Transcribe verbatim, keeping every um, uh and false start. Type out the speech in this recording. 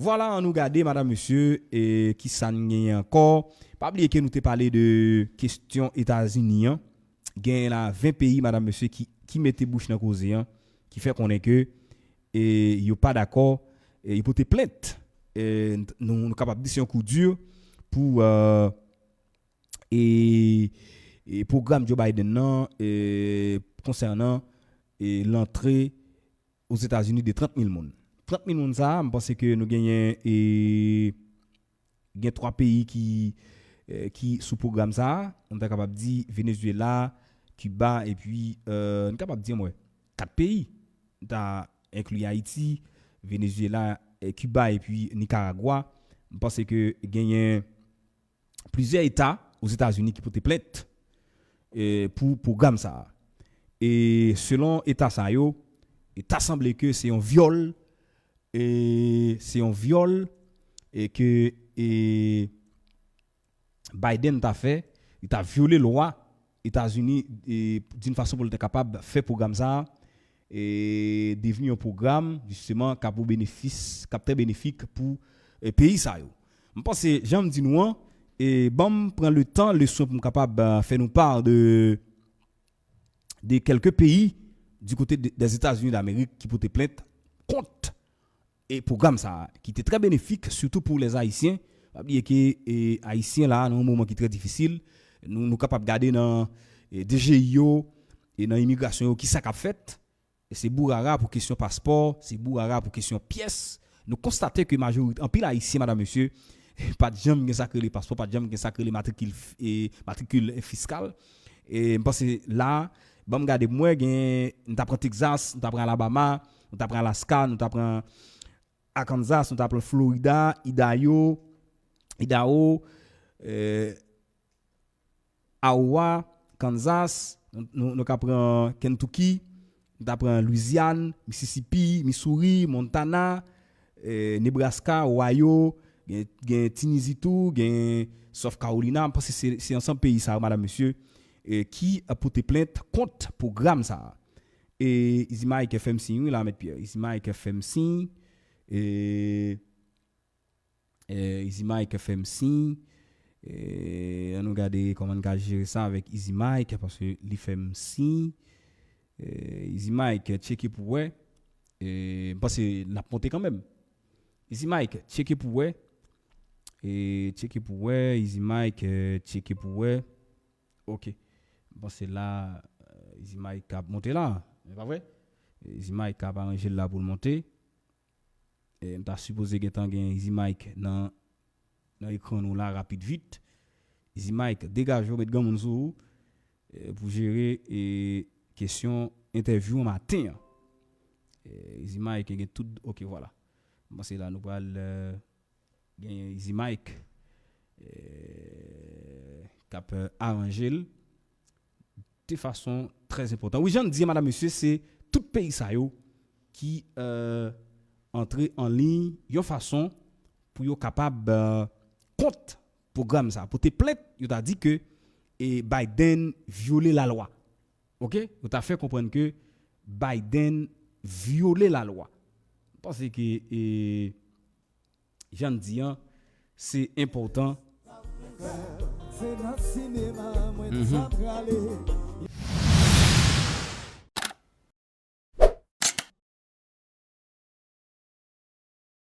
Vwala, ann nou gade, madanm, mesye, e kisa n genyen ankò. Pa bliye ke nou te pale de kesyon Etazini an. Genyen la ven peyi, madanm, mesye, ki, ki mete bouch nan koze an, ki fè konnen ke e, yo pa dakò, e, yo pote plent. E, nou, nou kapab di se yon kou di pou e, e, e pwogram Joe Biden nan e, konsènan e, lantre Ozetazini de trant mil moun. Trant mil moun sa a, m panse ke nou genyen e, gen twa peyi ki, e, ki sou pwogram sa a. Nou ta kapab di Venezuela, Kiba, epi e, nou kapab di anmwe kat peyi. Nou ta enkli Ayiti, Venezuela, e, Kiba epi Nicaragua. M panse ke genyen plizyè eta Ozetazini ki pote plent e, pou pwogram sa a. E selon eta sa yo, e ta sanble ke se yon vyòl, e se yon vyòl e ke e, Biden ta fè, li ta vyole lwa Etazini e, d'une façon pou l te kapab fè pwogram sa a e, devni yon pwogram, jisteman, k ap o benefis, k ap trè benefik pou e, peyi sa yo. M panse, jan m di nou an, e ban m pran le tan, le swen pou m kapab e, fè nou pa de, de kèlke peyi du kote de, des États-Unis d'Amérique ki pote plent kont e pwogram sa a, ki te trè benefik, sitou pou lè Ayisyen. Pa bliye ke e, Ayisyen la, nan yon moman ki trè difisil, nou, nou kapab gade nan e, D G I yo, e nan imigrasyon yo, kisa k ap fèt. E se bourara pou kesyon paspò, se bourara pou kesyon pyès. Nou konstate ke majorite, anpil Ayisyen, madanm, mesye, pa t janm gen sa k rele paspò, pa t janm gen sa k rele matrikil, e, matrikil fiskal. E m panse la, ban m gade pou m wè, gen, nou ta pran Texas, nou ta pran Alabama, nou ta pran Alaska, nou ta pran Arkansas, nou ta pran Florida, Idaho, Idaho, e, Iowa, Kansas, nou, nou, nou ka pran Kentucky, nou ta pran Louisiane, Mississippi, Missouri, Montana, e, Nebraska, Ohio, gen, gen Tennessee tou, gen South Carolina. M panse se, se ansanm peyi sa yo, madanm, mesye, e, ki ap pote plent kont pwogram sa a. E, Easy Mike fè m siy, wi, la, Mèt Pyè. Easy Mike fè m siy. E, e, Easy Mike fè m siy. E, ann nou gade kòman n ka jere sa avèk Easy Mike, paske li fè m siy. E, Easy Mike, tcheke pou wè. E, m panse l ap monte kanmenm. Easy Mike, tcheke pou wè. E, tcheke pou wè. Easy Mike, e, tcheke pou wè. Ok. M panse la, e, Easy Mike ap monte la. E pa vre? Easy Mike ap aranje l la pou l monte. E, m ta sipoze gentan gen Easy Mike nan, nan ekran nou la rapid vit. Easy Mike, degaje w, met granmoun sou ou, e, pou jere, e, kesyon entèvyou an maten an. E, Easy Mike gen tout, ok, vwala. M panse la nou pral, e, gen Easy Mike, e, k ap, e, aranje l de fason trè enpòtan. Wi, jan n di, madanm, mesye, se tout peyi sa yo ki, e, antre an liy yon fason pou yo kapab, e, kont pwogram sa, pote plent, yo ta di ke, e, Biden vyole lalwa. Ok? Yo ta fè konprann ke Biden vyole lalwa. M panse ke, e, jan n di an, se enpòtan. Mhm.